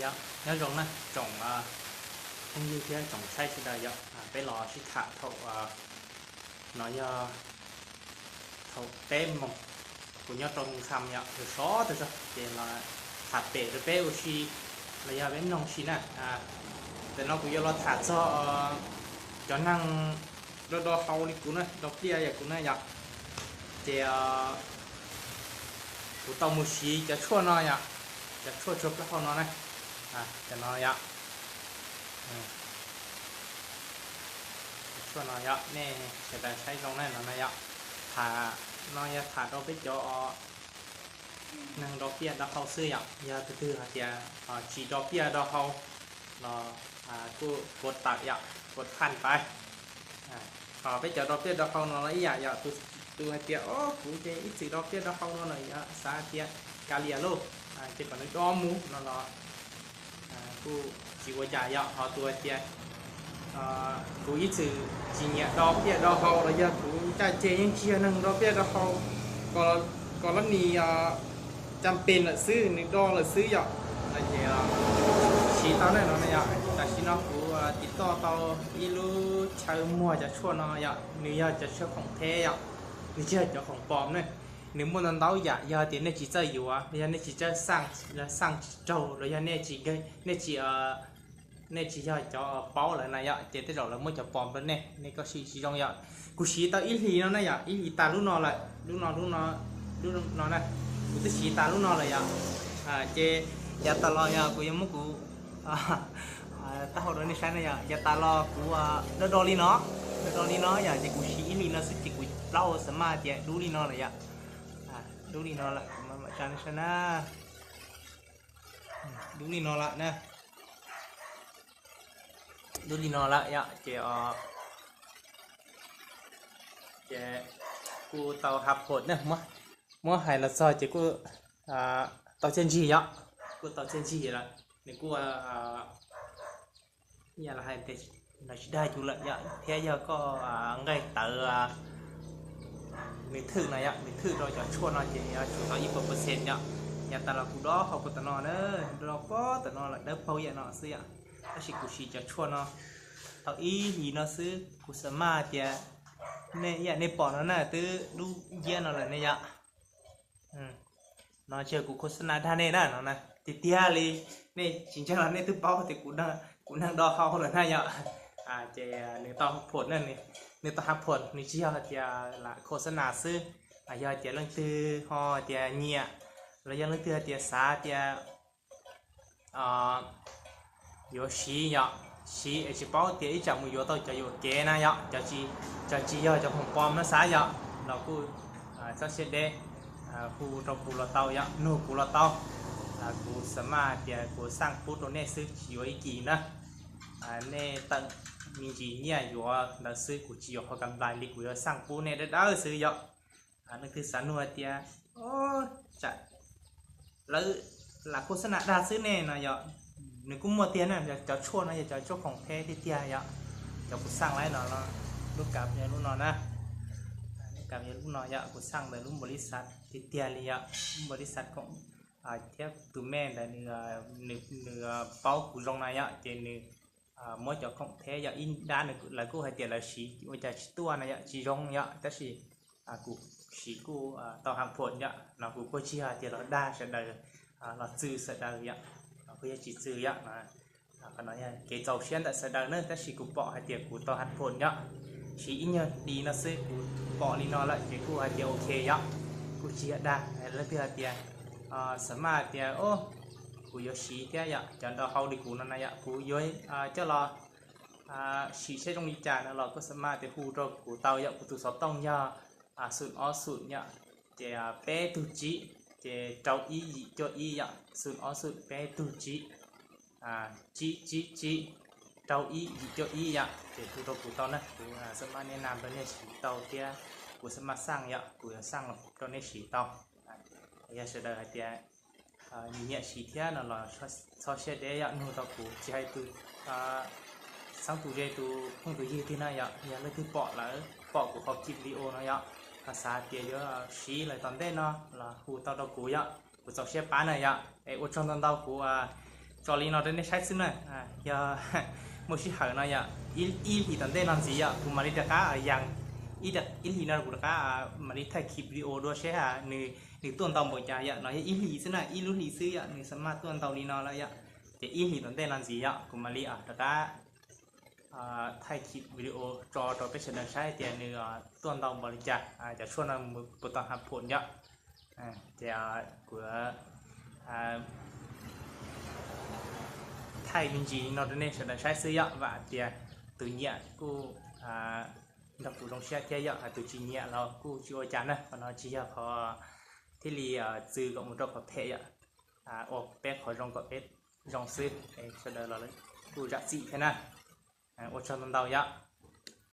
Yog, nyob zoo na tsoom phooj ywg thiab tsoom saib sawv daws yom, peb los sib tham thaum no yog thaum peb moos, kuv nyob rau Hoo Kham yom, sov tag zog ces los tham pem rau peb ua si los yog peb mloog si na. Ntawm no kuv yuav los tham txog cov neeg do do hau li kuv na, do pliaj yam kuv na yom. Ces kuv tau mus siv cov tshuaj no yom, cov tshuaj tsuag plaub hau no na, cov no yom. Cov tshuaj no yom, nej sawv daws saib zoo na, no no yom. Tham no yog tham rau peb cov neeg do pliaj do hau xwb yom. Yog tus twg hais tias tsis do pliaj do hau los kuj kuv tawm yom, kuv phaj pais. Ho peb cov do pliaj do hau no los ib yam yom, tus hais tias o kuv ces ib txwm do pliaj do hau no lawm yom, xav tias kav liam lauj, ces kom nws do mus no los kuj tsis ua cas yom. Ho tus hais tias kuv ib txwm tsis nyiam do pliaj do hau los yog kuv ncaj ncees yeej tsis yog neeg do pliaj do hau, kom lab nis cas pes lawm xwb, nws do lawm xwb yom, no ces siv tau na no na yom. Tam sim no kuv tiv toj tau ib lub chaw muag cov tshuaj no yom, nws yog cov tshuaj khoom theb yom, nws tsis yog cov khoom pom na. Nws muaj ntau ntau yam, yog tias nej tsis txawj yuav los yog nej tsis txawj xaj, xaj tsis raug los yog nej tsis, nej tsis nej tsis yog cov paub lawm na yom, ces tej zaum lawv muab cov pom rau nej, nej kuj siv tsis zoo yom. Kuv siv tau ib hlis no na yom, ib hlis tas lub no lawm, lub no, lub no na, kuv twb siv tas lub no lawm yom. Ces yav tas los yog kuv yuav muab kuv taub hau rau nej saib na yom, yav tas los kuv do do li no, do do li no yom, ces kuv siv ib hlis no xwb ces kuv plaub hau xav maj tias dub li no lawm yom. Dub li no lawm, kuv mam tsa nej saib na. Dub li no lawm na. Dub li no lawm yom, ces ces kuj tau ha phom na, muab hais los txog ces kuj tau txiaj ntsig yom, kuj tau txiaj ntsig lawm. Nws kuj ib yam los hais tias nws tsis dag yus lawm yom, thiab yog koj nqaij tawv nws thwj no yom, nws thwj rau cov tshuaj no ces yuav tsum tau ib puas percent yom. Yav tas los kuv do hau puag tom no na, do puag tom no lawm, dawb paug yam no xwb yom. Tab sis kuv siv cov tshuaj no tau ib hlis no xwb, kuv xav maj tias nej ib yam nej pom no na, twb dub nciab no lawm ne yom. No tsis yog kuv khos xas nas dag nej na, no na tiag tiag li. Nej tsis ntseeg los nej twb paub tias kuv neeg do hau lawm na yom. Ces nws tau ha phom na, nws tau ha phom, nws tsis yog hais tias lam khos xas nas xwb, yog hais tias leej twg ho tias nyiam los yog leej twg hais tias xav tias yuav siv yom, siv es tsis paub tias ib tsam mus yuav tau cov yuam kev na yom, cov tsis yog cov khoom pom no xav yom, los kuj txhob siab deb, hu rau kuv los tau yom, nug kuv los tau. Kuv xav maj tias kuv xaj pub rau nej xwb, tsis yuav ib kis na. Nej tawm me ntsis nyiaj yuav ntawd xwb, kuv tsis yuav qhov kam nplais li, kuv yuav xaj pub nej dawb dawb xwb yom. Leej twg xav nug hais tias lawv lam khos xas nas dag xwb ne no yom, nws kuj muaj tiag na. Cov tshuaj no yog cov tshuaj khoom theb tiag tiag yom. Cov kuv xaj lawm no, lub kav yog lub no na, lub kav yog lub no yom, kuv xaj ntawm lub npaum li xav tiag tiag li yom, lub npaum li xav khoom thiab tus me ntawd nws paub kuv zoo na yom, ces nws muab cov khoom theb yog ib dab, lawv kuj hais tias lawv siv ua cas tsis tuaj na yom, tsis zoo yom, tab sis kuv siv kuj tau ha phom yom, no kuv kuj tsis yog tias los dag sawv daws, los txwv sawv daws yom, no kuj yog tsis txwv yom. Qhov no yog kev txaus siab ntawm sawv daws na, tab sis kuv pom hais tias kuv tau ha phom yom, siv ib nyuag hli no xwb kuv pom li no lawm ces kuj hais tias ok yom, kuj tsis yog dag. Leej twg hais tias xav maj tias kuv yuav siv thiab yom, cov do hau li kuv no na yom, kuv yuav coj los sim seb zoo li cas no los kuj xav maj tias hu rau kuv tau yom, kuv tus xov tooj yog xoom ob xoom yom, ces peb tug tsib, ces rau ib yim cuaj ib yom, xoom ob xoom peb tug tsib, tsib tsib tsib, rau ib yim cuaj ib yom, ces hu rau kuv tau na, kuv xav maj nej nam rau nej siv tau thiab, kuv xav maj xaj yom, kuv yuav xaj los rau nej siv tau. Yog sawv daws hais tias nyiam siv thiab no los txhob siab deb yom, nug tau kuv, tsis hais tus xeeb tus ze tus phooj tus ywg twg na yom, yog leej twg pom lawm, pom kuv qhov kis video no yom, ho xav tias yuav siv lawm tom ntej no los hu tau rau kuv yom, kuv txaus siab pab na yom. Es ua tsaug ntau ntau, kuv tso li no rau nej saib xwb na. Yog muaj sij hawm no yom, ib hlis tom ntej no ntxiv yom, kuv mam li rov qab, ib hlis no kuv rov qab mam li thaij khiv video dua seb nws tuaj ntau npaum cas yom. No yog ib hlis xwb na, ib lub hlis xwb yom, nws xa maj tuaj ntau li no lawm yom. Ces ib hlis tom ntej no ntxiv yom, kuv mam li rov qab thaij khiv video tso rau peb sawv daws saib tias nws tuaj ntau npaum li cas, cov tshuaj no puas tau hav phom yom. Ces kuv thaij me ntsis no rau nej sawv daws saib xwb yom. Vam tias tus nyiam kuj nrog kuv zoo siab thiab yom, tus tsis nyiam los kuj tsis ua cas na. Qhov no tsis yog qhov thiaj li txwv kom mus rau qhov phem yom, ua peb qhov zoo kom peb zoo xwb, sawv daws los kuj zam txim thiab na. Ua tsaug ntau ntau yom.